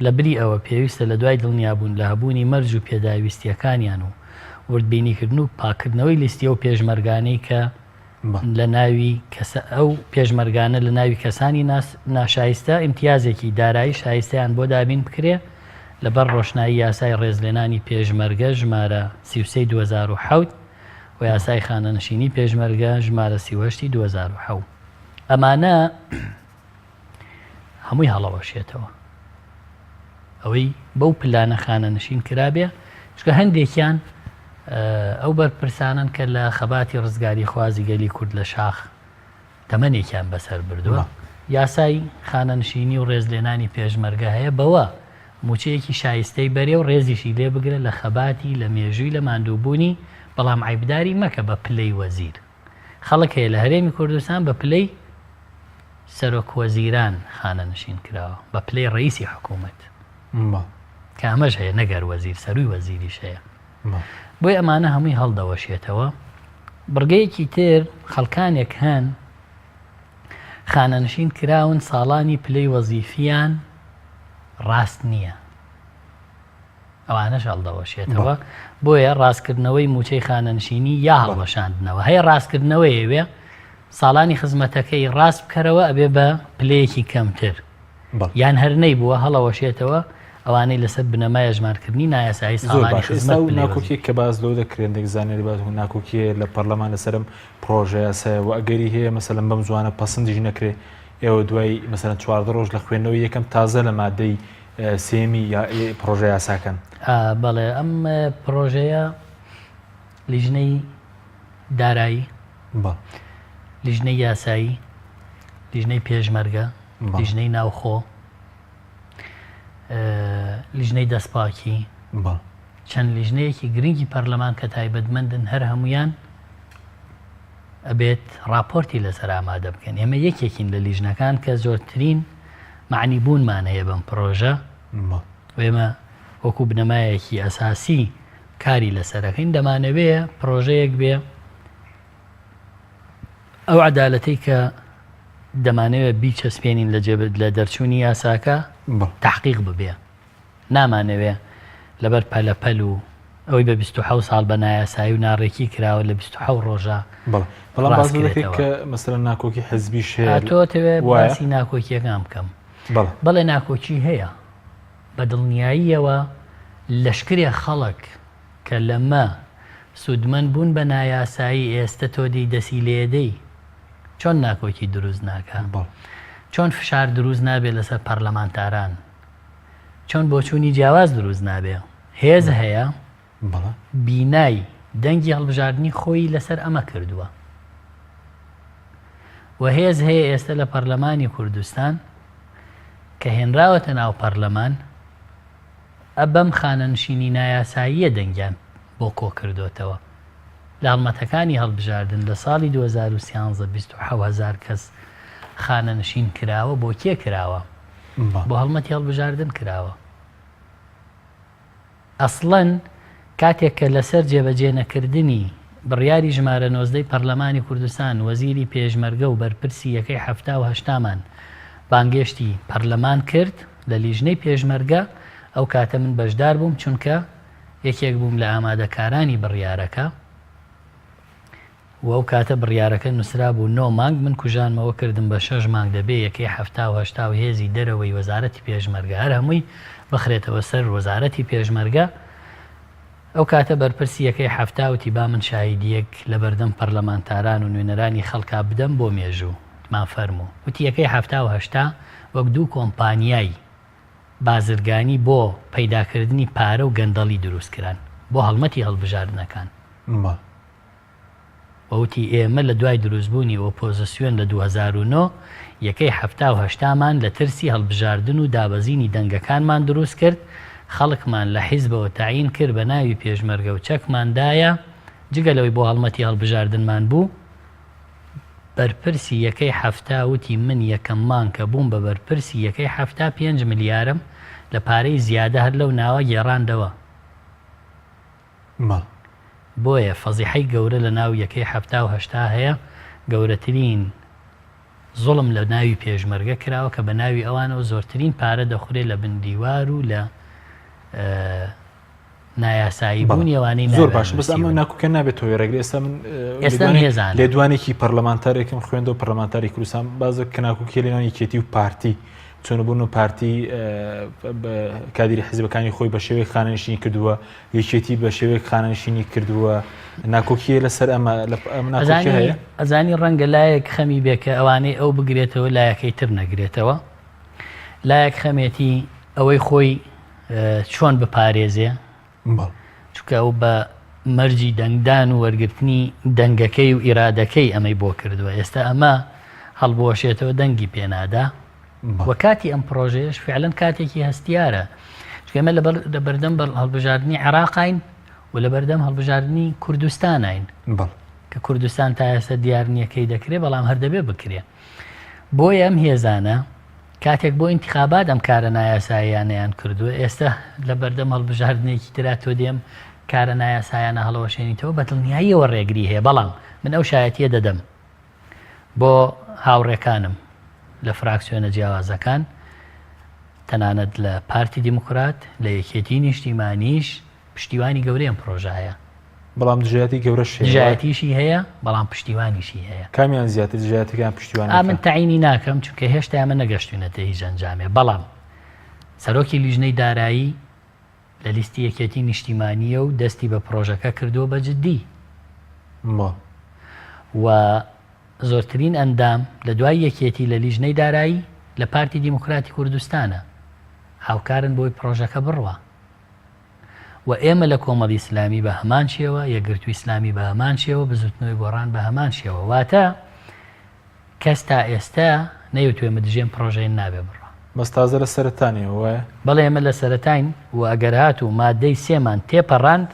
لەبری ئەوە پێویستە لە دوای دڵنیابوون لە هەبوونی مەرج و پێداویستییەکانیان و وردبینیکردن و پاککردنەوەی لیستی ئەو پێشمەرگانەی کە لە ناوی ئەو پێشمەرگانە لە ناوی کەسانی ناشایستە ئیمتیازێکی دارایی شایستەیان بۆ دابین بکرێ لەبەر ڕۆشنایی یاسای ڕێزلێنانی پێشمەرگە ژمارە 33 2007 و یاسای خانەنشینی پێشمەرگە ژمارە 38 2007 ئەمانە هەمووی هەڵەوەشێتەوە ئەوەی بەو پلانە خانەنشین کرابێ چکە هەندێکیان ئەو بەرپرسانن کە لە خەباتی ڕزگاری خوازی گەلی کورد لە شاخ تەمەنێکیان بەسەر بردووە یاسای خانەنشینی و ڕێزلێنانی پێشمەرگە هەیە بەوە موچەیەکی شایستەی بەرێ و ڕێزیشی لێ بگرە لە خەباتی لە مێژووی لە ماندووبوونی بەڵام عیبداری مەکە بە پلەی وەزیر خەڵک هەیە لە هەرێمی کوردستان بە پلەی سەرۆک وەزیران خانەنشین کراوە بە پلەی ڕئیسی حکوومەت کە ئەمەش هەیە نەگەر وەزیر سەروی وەزیریش هەیە بۆی ئەمانە هەمووی هەڵدەوەشێتەوە بڕگەیەکی تر خەڵکانێک هەن خانەنشین کراون ساڵانی پلەی وەزیفیان ڕاست نییە ئەوانەش هەڵدەوەشێتەوە بۆیە ڕاستکردنەوەی موچەی خانەنشینی یا هەڵوەشاندنەوە هەیە ڕاستکردنەوەی وێ ساڵانی خزمەتەکەی ڕاست بکەرەوە ئەبێ بە پلەیەکی کەمتر یان هەر نەیبووە هەڵەوەشێتەوە ئەوانەی لەسەر بنەمای ئەژمارکردنی نایاسایی ساڵانی خزمەت و ناکۆکی کە باز لەوە دەکرێن دێک زانیاری باز و ناکۆکی لە پەرلەمان لەسەرم پرۆژە یاسایە و ئەگەری هەیە مەسەلەن بەم زوانە پەسەندیش نەکرێ ئێوە دوای مەسەلەن 14 ڕۆژ لە خوێندنەوەی یەکەم تازە لە مادەی سێیەمی پڕۆژە یاساکەن. بەڵێ ئەم پڕۆژەیە لیژنەی دارایی، لیژنەی یاسایی، لیژنەی پێشمەرگە، لیژنەی ناوخۆ، لیژنەی دەستپاکی، چەند لیژنەیەکی گرنگی پەرلەمان کە تایبەتمەندن هەر هەمویان ئەبێت ڕاپۆرتی لەسەر ئامادە بکەن ئێمە یەکێکین لە لیژنەکان کە زۆرترین مەعنی بوونمان هەیە بەم پڕۆژە و ئێمە وەکو بنەمایەکی ئەساسی کاری لەسەرەکەین دەمانەوێ پڕۆژەیەک بێ ئەو عەدالەتەی کە دەمانەوێت بیچەسپێنین لە جێ لە دەرچوونی یاساکە تحقیق ببێ نامانەوێ لەبەر پەلە پەل و ئەوەی بە 27 ساڵ بە نایاسایی و ناڕێکی کراوە لە 27 ڕۆژە بەڵام باس دەکەیت کە مەسەلەن ناکۆکی حزبیش هەیە تۆ تەوێ باسی ناکۆکیەکان بکەم بەڵێ ناکۆکی هەیە بە دڵنیاییەوە لەشکرێ خەڵک کە لەمە سوودمەند بوون بە نایاسایی ئێستە تۆ دێی دەسی لێدەی. چۆن ناکۆکی دروست ناکا؟ چۆن فشار دروست نابێ لەسەر پەرلەمانتاران؟ چۆن بۆچوونی جیاواز دروست نابێ؟ هێز هەیە بینای دەنگی هەڵبژاردنی خۆی لەسەر ئەمە کردووە و هێز هەیە ئێستا لە پەرلەمانی کوردستان کە هێنراوەتە ناو پەرلەمان ئە بەم خانەنشینی نایاساییە دەنگیان بۆ کۆکردۆتەوە. لە هەڵمەتەکانی هەڵبژاردن لە ساڵی 2013 27 هەزار کەس خانەنشین کراوە، بۆ کێ کراوە؟ بۆ هەڵمەتی هەڵبژاردن کراوە. ئەسڵەن کاتێک کە لەسەر جێبەجێ نەکردنی بڕیاری ژمارە نۆزدەی پەرلەمانی کوردستان وەزیری پێشمەرگە و بەرپرسی یەکەی حەفتا و هەشتامان بانگێشتی پەرلەمان کرد لە لیژنەی پێشمەرگە ئەو کاتە من بەشدار بووم چونکە یەکێک بووم لە ئامادەکارانی بڕیارەکە و ئەو کاتە بڕیارەکە نووسرابوو نۆ مانگ، من کوژانمەوە کردم بە شەش مانگ دەبێ یەکەی حەفتا و هەشتا و هێزی دەرەوەی وەزارەتی پێشمەرگە هەر هەمووی بخرێتەوە سەر وەزارەتی پێشمەرگە، ئەو کاتە بەرپرسی یەکەی حەفتا وتی با من شاهیدییەک لە بەردەم پەرلەمانتاران و نوێنەرانی خەڵکا بدەم بۆ مێژوو، وتمان فەرموو. وتی یەکەی حەفتا و هەشتا وەک دوو کۆمپانیای بازرگانی بۆ پەیداکردنی پارە و گەندەڵی دروستکران بۆ هەڵمەتی هەڵبژاردنەکان. و وتی، ئێمە لە دوای دروستبوونی ئۆپۆزسیۆن لە 2009، یەکەی حەفتا و هەشتامان لە ترسی هەڵبژاردن و دابەزینی دەنگەکانمان دروست کرد، خەڵکمان لە حیزبەوە تەعین کرد بە ناوی پێشمەرگە و چەکمان دایە، جگە لەوەی بۆ هەڵمەتی هەڵبژاردنمان بوو. بەرپرسی یەکەی حەفتا وتی، من یەکەم مانگ کە بووم بە بەرپرسی یەکەی حەفتا پێنج ملیارم لە پارەی زیادە هەر لەو ناوە گێڕاندەوە. بۆیە فەزیحەی گەورە لە ناو یەکەی حەفتا و هەشتا هەیە، گەورەترین زوڵم لە ناوی پێشمەرگە کراوە کە بە ناوی ئەوانەوە زۆرترین پارە دەخورێ لە بن دیوار و لە نایاسایی بوونی ئەوانەی زۆر باش بەس ئەمە ناکۆکە نابێت تۆ ڕێگری ئێستا من ئێستا هێزان لێدوانێکی پەرلەمانتارێکم خوێندەوە پەرلەمانتاری کوردستان بازە کە ناکۆکی لەناو یەکێتی و پارتی چۆن بوون و پارتی کادیری حزبەکانی خۆی بە شێوەیەک خانەنشینی کردووە یەکێتی بە شێوەیەک خانەنشینی کردووە ناکۆکیە لەسەر ئەمە هەیە ئەزانی ڕەنگە لایەک خەمی بێ کە ئەوانەی ئەو بگرێتەوە لایەکەی تر نەگرێتەوە لایەک خەمێتی ئەوەی خۆی چۆن بپارێزێ چونکە ئەو بە مەرجی دەنگدان و وەرگرتنی دەنگەکەی و ئیرادەکەی ئەمەی بۆ کردووە ئێستا ئەمە هەڵبوەشێتەوە دەنگی پێنادا و کاتی ئەم پرۆژەیەش فعلەن کاتێکی هەستیارە چونکە ئێمە لە بەردەم هەڵبژاردنی عێراقین و لە بەردەم هەڵبژاردنی کوردستانین کە کوردستان تا ئێستا دیار نییە کەی دەکرێ بەڵام هەر دەبێ بکرێ بۆیە ئەم هێزانە کاتێک بۆ ئینتخابات ئەم کارە نایاساییانەیان کردووە، ئێستا لە بەردەم هەڵبژاردنێکی ترا تۆ دێم کارە نایاسایانە هەڵەوەشێنیتەوە، بە دڵنیاییەوە ڕێگری هەیە، بەڵام من ئەو شایەتییە دەدەم بۆ هاوڕێکانم لە فراکسیۆنە جیاوازەکان، تەنانەت لە پارتی دیموکرات، لە یەکێتیی نیشتیمانیش پشتیوانی گەورەی ئەم پڕۆژە هەیە. بەڵام دژایەتی گەورەش هەیە. دژایەتیشی هەیە بەڵام پشتیوانیشی هەیە. کامیان زیاتر دژایەتەکان پشتیوانەکان؟ ئا من تەعینی ناکەم چونکە هێشتا ئێمە نەگەشتوینەتە هیچ ئەنجامێ بەڵام سەرۆکی لیژنەی دارایی لە لیستی یەکێتی نیشتیمانییە و دەستی بە پڕۆژەکە کردووە بە جدی و زۆرترین ئەندام لە دوای یەکێتی لە لیژنەی دارایی لە پارتی دیموکراتی کوردستانە هاوکارن بۆی پڕۆژەکە بڕوا. و ئێمە لە کۆمەڵی ئیسلامی بە هەمان شێوە، یەکگرتووی ئیسلامی بە هەمان شێوە، بزووتنەوەی گۆڕان بە هەمان شێوە. واتە کەس تا ئێستا نەیوتووە ئێمە دژی ئەم پڕۆژەیەن نابێ بڕوا. بەس تازە لە سەرەتانەوە وایە؟ بەڵێ ئێمە لە سەرەتاین و ئەگەر هاتوو مادەی سێمان تێپەڕاند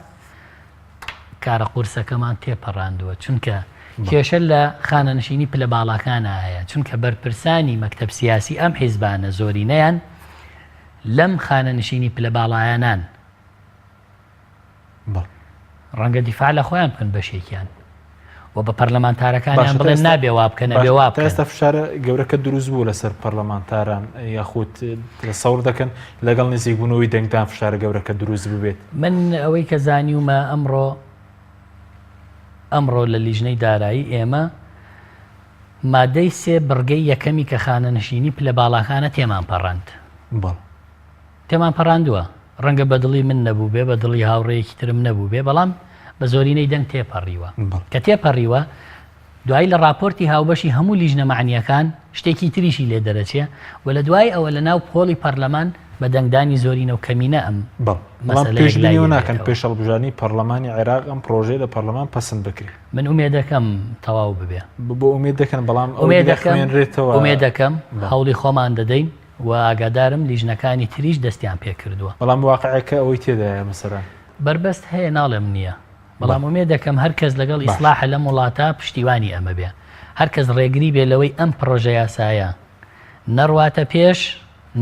کارە قورسەکەمان تێپەڕاندووە چونکە کێشە لە خانەنشینی پلە باڵاکانا هەیە چونکە بەرپرسانی مەکتەب سیاسی ئەم حیزبانە زۆرینەیان لەم خانەنشینی پلە باڵایانان ڕەنگە دیفاع لە خۆیان بکەن بەشێکیان و بە پەرلەمانتارەکانیان بڵێن نابێ وا بکەن ئەبێ وا بکەن. ئێستا فشارە گەورەکە دروست بوو لەسەر پەرلەمانتاران یاخود سەور دەکەن لەگەڵ نزیکبوونەوەی دەنگدان فشارە گەورەکە دروست ببێت؟ من ئەوەی کە زانیومە ئەمڕۆ ئەمڕۆ لە لیژنەی دارایی ئێمە مادەی سێ بڕگەی یەکەمی کە خانەنشینی پلە باڵاکانە تێمان پەڕاند. بەڵێ. تێمان پەڕاندووە. ڕەنگە بە دڵی من نەبووبێ، بە دڵی هاوڕێیەکی ترم نەبووبێ، بەڵام بە زۆرینەی دەنگ تێپەڕیوە. بەڵێ. کە تێپەڕیوە، دوایی لە ڕاپۆرتی هاوبەشی هەموو لیژنە مەعنییەکان شتێکی تریشی لێ دەرەچێ و لە دوای ئەوە لە ناو پۆڵی پەرلەمان بە دەنگدانی زۆرینە و کەمینە ئەم بەڵێ. بەڵام مەسەلە یەکلایی پێشبینی ئەوە ناکەن دەبێتەوە. پێش هەڵبژاردنی پەرلەمانی عێراق ئەم پڕۆژەیە لە پەرلەمان پەسند بکرێ. من ئومێدەکەم تەواو ببێ. بۆ ئومێد دەکەن بەڵام ئەوەی ئومێد دەکەم دەخوێنرێتەوە. ئومێد دەکەم بەڵێ. هەوڵی خۆمان دەدەین و ئاگادارم لیژنەکانی تریش دەستیان پێ کردووە. بەڵام واقعەکە ئەوەی تێدایە مەسەلەن. بەربەست هەیە ناڵێم نییە. بەڵام بەڵێ. ئومێد دەکەم هەر کەس لەگەڵ باشە. ئیسڵاحە لەم وڵاتە پشتیوانی ئەمە بێ. هەر کەس ڕێگری بێ لەوەی ئەم پڕۆژە یاسایە نەڕواتە پێش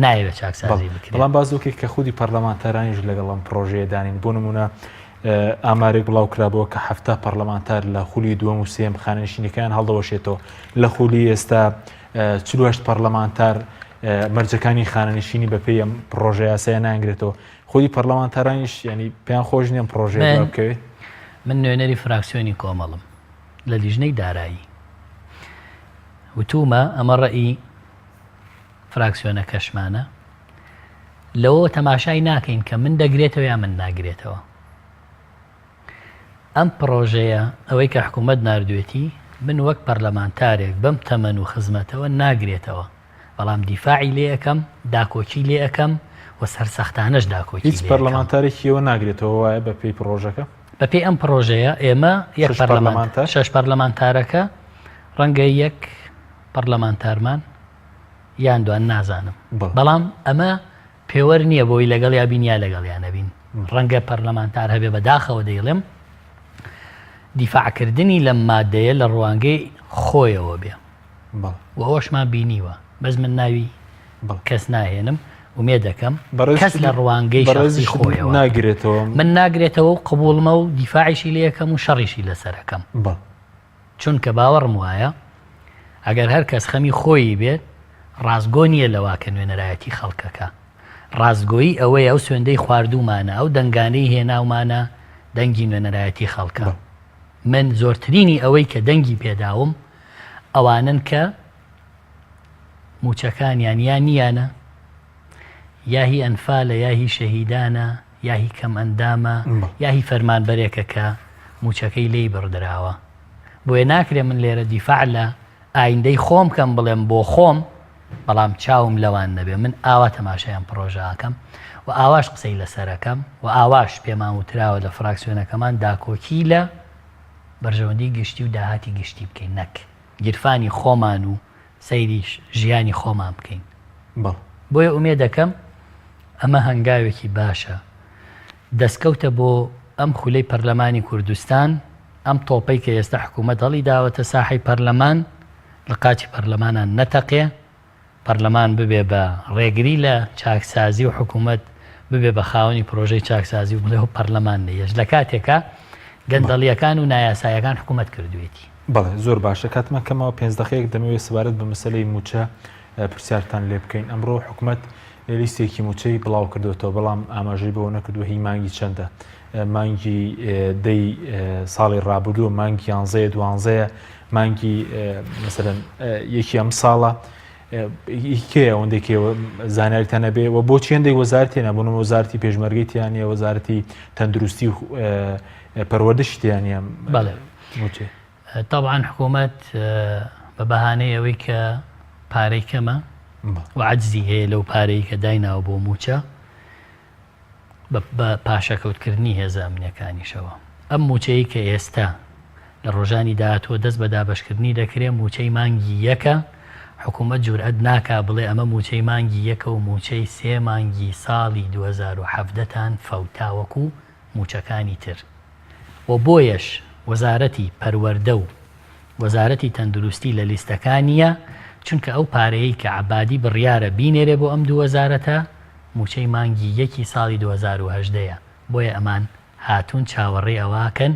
نایەوێ بەڵێ. چاکسازی بکرێ. بەڵام باس لەوە کرد کە خودی پەرلەمانتارانیش لەگەڵ ئەم پڕۆژەیە دانین. بۆ نموونە ئامارێک بڵاو کرابەوە کە 70 پەرلەمانتار لە خولی دووەم و سێیەم خانەنشینەکەیان هەڵدەوەشێتەوە. لە خولی ئێستا 48 پەرلەمانتار مەرجەکانی خانەنشینی بەپێی ئەم پڕۆژە یاسایە نانگرێتەوە. خودی پەرلەمانتارانیش یانی پێیان خۆش نییە ئەم پڕۆژەیە من دوا بکەوێت؟ من نوێنەری فراکسیۆنی کۆمەڵم لە لیژنەی دارایی. وتومە ئەمە ڕەئی فراکسیۆنەکەشمانە، لەوەوە تەماشای ناکەین کە من دەگرێتەوە یا من ناگرێتەوە. ئەم پڕۆژەیە ئەوەی کە حکوومەت ناردوێتی من وەک پەرلەمانتارێک بەم تەمەن و خزمەتەوە ناگرێتەوە، بەڵام دیفاعی لێ ئەکەم، داکۆکی لێ ئەکەم و سەرسەختانەش داکۆکی هیچ لێ ئەکەم. پەرلەمانتارێکی ئێوە ناگرێتەوە وایە بە پێی پڕۆژەکە؟ بە پێی ئەم پڕۆژەیە ئێمە یەک شەش پەرلەمانتار، پەرلەمانتار؟ شەش پەرلەمانتارەکە ڕەنگە یەک پەرلەمانتارمان یان دوان نازانم، بەڵێ. بەڵام ئەمە پێوەر نییە بۆی لەگەڵیا بین یا لەگەڵیا نەبین، ڕەنگە پەرلەمانتار هەبێ بە داخەوە دەیڵێم دیفاعکردنی لەم مادەیە لە ڕوانگەی خۆیەوە بێ و ئەوەشمان بینیوە بەس من ناوی کەس ناهێنم ئومێد دەکەم کەس لە ڕوانگەی شەخسی خۆیەوە ناگرێتەوە من ناگرێتەوە و قبوڵمە و دیفاعیشی لێ ئەکەم و شەڕیشی لەسەر ئەکەم. چونکە باوەڕم وایە ئەگەر هەر کەس خەمی خۆیی بێت ڕاستگۆ نییە لەوا کە نوێنەرایەتی خەڵکەکە. ڕاستگۆیی ئەوەیە ئەو سوێندەی خواردوومانە، ئەو دەنگانەی هێناومانە دەنگی نوێنەرایەتی خەڵکە. من زۆرترینی ئەوەی کە دەنگی پێداوم ئەوانەن کە مووچەکانیان یا نییانە یا هی ئەنفالە یا هی شەهیدانە یا هی کەمئەندامە یا هی فەرمانبەرێکە کە مووچەکەی لێی بڕدراوە. بۆیە ناکرێ من لێرە دیفاع لە ئایندەی خۆم بکەم بڵێم بۆ خۆم بەڵام چاوم لەوان نەبێ من ئاوا تەماشای ئەم پڕۆژە ئەکەم و ئاواش قسەی لەسەر ئەکەم و ئاواش پێمان وتراوە لە فراکسیۆنەکەمان داکۆکی لە بەرژەوەندی گشتی و داهاتی گشتی بکەین نەک گیرفانی خۆمان و سەیری ژیانی خۆمان بکەین. بەڵێ. بۆیە ئومێد دەکەم ئەمە هەنگاوێکی باشە دەستکەوتە بۆ ئەم خولەی پەرلەمانی کوردستان، ئەم تۆپەی کە ئێستا حکوومەت هەڵیداوەتە ساحەی پەرلەمان لە قاچی پەرلەمانان نەتەقێ، پەرلەمان ببێ بە ڕێگری لە چاکسازی و حکوومەت ببێ بە خاوەنی پرۆژەی چاکسازی و بڵێ پەرلەمان نەیەش لە کاتێکا گەندەڵییەکان و نایاسایەکان حکوومەت کردوێتی. بەڵێ زۆر باشە کاتمان کەمەوە پێنج دەقەیەک دەمەوێت سەبارەت بە مەسەلەی مووچە پرسیارتان لێ بکەین ئەمڕۆ حکومەت لیستێکی مووچەی بڵاو کردوێتەوە بەڵام ئاماژەی بەوە نەکردووە هی مانگی چەندە مانگی دەی ساڵی ڕابردووە مانگی یانزەیە دوانزەیە مانگی مەسەلەن یەکی ئەم ساڵە کێ ئەوەندەی کێ زانیاریتان نەبێ و بۆچی هەندێک وەزارەتی نەبوون وەزارەتی پێشمەرگەی تیان نیە وەزارەتی تەندروستی و پەروەردەشی تیان نیە بەڵێ مووچەی. تەبعەن حکوومەت بە بەهانەی ئەوەی کە پارەی کەمە و عەجزی هەیە لەو پارەی کە دایناوە بۆ مووچە بە پاشەکەوتکردنی هێزە ئەمنیەکانیشەوە ئەم مووچەی کە ئێستا لە ڕۆژانی داهاتووە دەست بە دابەشکردنی دەکرێ مووچەی مانگی یەکە حکوومەت جورئەت ناکا بڵێ ئەمە مووچەی مانگی یەکە و مووچەی سێ مانگی ساڵی 2017 تان فەوتا وەکو مووچەکانی تر و بۆیەش وەزارەتی پەروەردە و وەزارەتی تەندروستی لە لیستەکا نییە، چونکە ئەو پارەیەی کە عەبادی بڕیارە بینێرێ بۆ ئەم دوو وەزارەتە مووچەی مانگی یەکی ساڵی 2018 یە، بۆیە ئەمان هاتوون چاوەڕێی ئەوە ئەکەن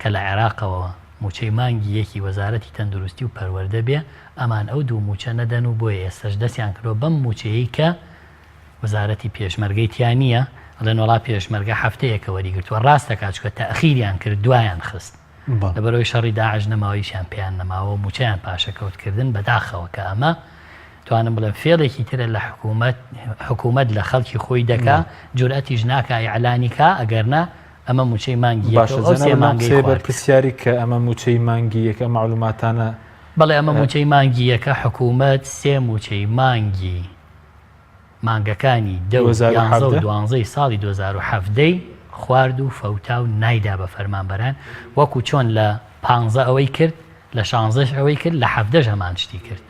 کە لە عێراقەوە مووچەی مانگی یەکی وەزارەتی تەندروستی و پەروەردە بێ، ئەمان ئەو دوو مووچە نەدەن و بۆیە ئێستەش دەستیان کردووە بەم مووچەیەی کە وەزارەتی پێشمەرگەی تیا نییە، ئەڵێن وەڵا پێشمەرگە هەفتەیەکە وەریگرتووە، ڕاست دەکات چونکە تەئخیریان کرد دوایان خست لەبەرئەوەی شەڕی داعش نەماوە هیچیان پێیان نەماوە و مووچەیان پاشەکەوت کردن، بەداخەوە کە ئەمە توانم بڵێم فێڵێکی ترە لە حکوومەت، حکوومەت لە خەڵکی خۆی دەکا، جورئەتیش ناکا ئیعلانی کا، ئەگەرنا. ئەمە مووچەی مانگی یەکە باشە و ئەو سێ جەنابت لەم مانگەی قسەیە خوارد. بەرپرسیاری کە ئەمە مووچەی مانگی یەکە ئەم مەعلوماتانە بەڵێ ئەمە مووچەی مانگی یەکە حکوومەت سێ مووچەی مانگی مانگەکانی دە و یانزە و 2017 دوانزەی ساڵی 2017 ی خوارد و فەوتا و نایدا بە فەرمانبەران وەکو چۆن لە پانزە ئەوەی کرد لە شانزەش ئەوەی کرد لە حەڤدەش هەمان شتی کرد.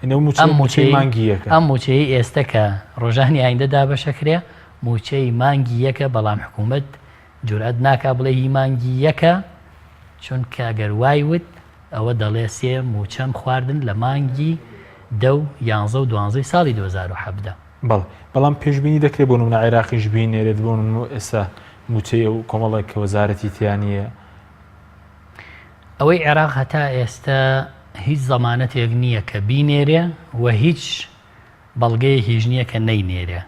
یعنی ئەو مووچەیە ئەم مووچەی مووچەی مانگی یەکە. ئەم مووچەیەی ئێستە کە ڕۆژانی ئایندە دابەشەکرێ مووچەی مانگی یەکە بەڵام حکوومەت جورئەت ناکا بڵێ هی مانگی یەکە چونکە گەر وای وت ئەوە دەڵێ سێ مووچەم خواردن لە مانگی دە و یانزە و دوانزەی ساڵی 2017. بەڵێ بەڵام پێشبینی دەکرێت بۆ نمونە عێراقیش بینێرێت بۆ نمونە ئێستا مووچەی ئەو کۆمەڵێک وەزارەتی تیا نییە. ئەوەی عێراق هەتا ئێستە هیچ زەمانەتێک نییە کە بینێرێ و هیچ بەڵگەیەکیش نییە کە نەینێرێ.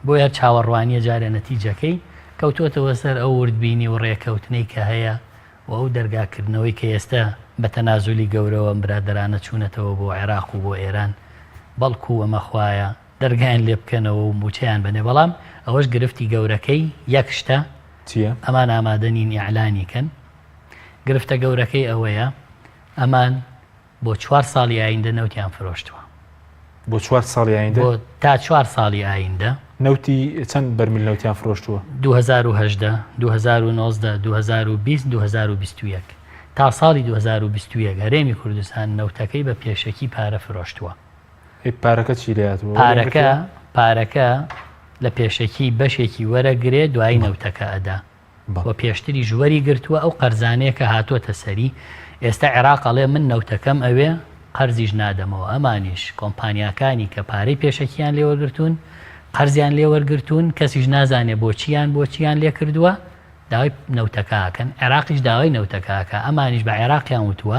بۆیە هەر چاوەڕوانییە جارێ نەتیجەکەی کەوتووەتەوە سەر ئەو وردبینی و ڕێکەوتنەی کە هەیە و ئەو دەرگا کردنەوەی کە ئێستە بە تەنازولی گەورەوە ئەم برادەرانە چوونەتەوە بۆ عێراق و بۆ ئێران بەڵکوو ئەمە خوایە دەرگایان لێ بکەنەوە و مووچەیان بەنێ بەڵام ئەوەش گرفتی گەورەکەی یەک شتە چییە؟ ئەمان ئامادە نین ئیعلانی کەن گرفتە گەورەکەی ئەوەیە ئەمان بۆ چوار ساڵی ئایندە نەوتیان فرۆشتووە. بۆ چوار ساڵی ئایندە؟ بۆ تا چوار ساڵی ئایندە. نەوتی چەند بەرمیل نەوتیان فرۆشتووە؟ 2018، 2019، 2020، 2021. تا ساڵی 2021 هەرێمی کوردستان نەوتەکەی بە پێشەکی پارە فرۆشتووە. ئەی پارەکە چی لێ هاتووە؟ پارەکە پارەکە لە پێشەکی بەشێکی وەرەگرێ دوایی نەوتەکە ئەدا. و پێشتریش وەری گرتووە ئەو قەرزانەیە کە هاتۆتە سەری ئێستا عێراق ئەڵێ من نەوتەکەم ئەوێ قەرزیش نادەمەوە ئەمانیش کۆمپانیاکانی کە پارەی پێشەکیان لێ وەرگرتوون قەرزیان لێ وەرگرتوون کەسیش نازانێ بۆچیان بۆچیان لێ کردووە داوای نەوتەکە ئەکەن عێراقیش داوای نەوتەکە ئەکا ئەمانیش بە عێراقیان وتووە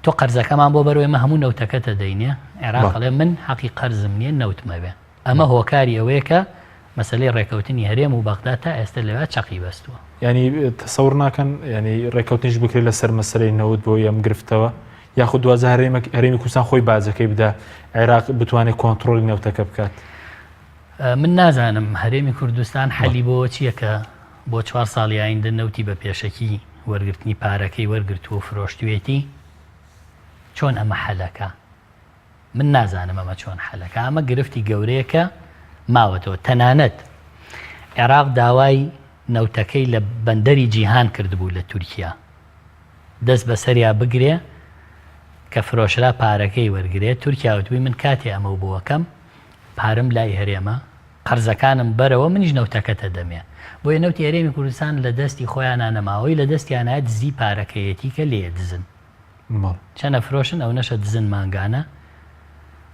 تۆ قەرزەکەمان بۆ بەرەوە ئێمە هەموو نەوتەکەتە دەینێ عێراق ئەڵێ من حەقی قەرزم نییە نەوتمەوێ ئەمە هۆکاری ئەوەیە کە مەسەلەی ڕێکەوتنی هەرێم و بەغدا تا ئێستە لەوێ چەقی بەستووە. یانی تەسەور ناکەن یانی ڕێکەوتنیش بکرێت لەسەر مەسەلەی نەوت بۆ ئەم گرفتەوە یاخود دواجار هەرێمە هەرێمی کوردستان خۆی باجەکەی بدا عێراق بتوانێت کۆنتڕۆڵی نەوتەکە بکات؟ من نازانم هەرێمی کوردستان حەلی بۆ چییە کە بۆ چوار ساڵی ئایندە نەوتی بە پێشەکی وەرگرتنی پارەکەی وەرگرتووە و فرۆشتوێتی چۆن ئەمە حەلەکە؟ من نازانم ئەمە چۆن حەلەکە ئەمە گرفتی گەورەیە کە ماوەتەوە تەنانەت عێراق داوای نەوتەکەی لە بەندەری جیهان کردبوو لە تورکیا دەست بەسەریا بگرێ کە فرۆشرا پارەکەی وەرگێ تورکیا وتبووی من کاتێ ئەمە و بۆکەم پارم لای هەرێمە قەرزەکانم بەرەوە منیش نەوتەکەتە دەمێ بۆیە نەوتی هەرێمی کوردستان لە دەستی خۆیانە نەماوەی لە دەستیانە دزی پارەکەیەتی کە لێ دزن چەند ئەفرۆشن ئەونەشە دزن مانگانە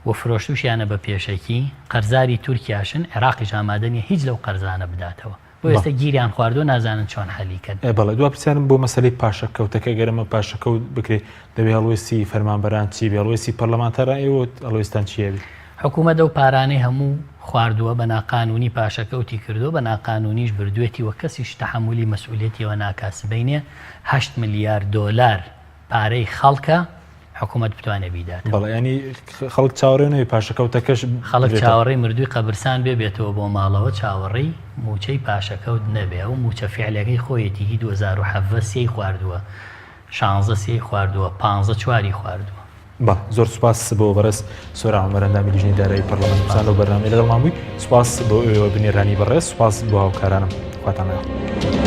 و فرۆشتوشیانە بە پێشەکی قەرزاری تورکیاشن عێراقیش ئامادە نیە هیچ لەو قەرزانە بداتەوە بۆ ئێستا گیریان خواردوە نازانن چۆن حەلی کەن. ئێ بەڵێ دوا پرسیارم بۆ مەسەلەی پاشەکەوتەکە گەر ئەمە پاشەکەوت بکرێ دەبێ هەڵوێستی فەرمانبەران چی بێ هەڵوێستی پەرلەمانتاران ئێوە هەڵوێستان چی ئەبێ؟ حکومەت ئەو پارانەی هەموو خواردووە بە ناقانونی پاشەکەوتی کردووە بە ناقانونیش بردوێتی وە کەسیش تەحەمولی مەسئولیەتی ئەوە ناکا سبەینێ هەشت ملیار دۆلار پارەی خەڵکە حکومەت بتوانێ بیداتەوە. بەڵێ یانی خەڵک چاوەڕێ نەبێ پاشەکەوتەکەش خەڵک بدرێتەوە. چاوەڕێی مردووی قەبرسان بێ بێتەوە بۆ ماڵەوە چاوەڕێی مووچەی پاشەکەوت نەبێ ئەو مووچە فیعلەکەی خۆیەتی هی 2017 سێی خواردووە شانزە سێی خواردووە پانزە چواری خواردووە. بەڵێ زۆر سوپاس بۆ بەڕێز سۆران عومەر ئەندامی لیژنەی دارایی پەرلەمانی کوردستان لەو بەرنامەی لەگەڵمان بووی سوپاس بۆ ئێوە بینەرانی بەڕێز سوپاس بۆ هاوکارانم خواتان لەگەڵ.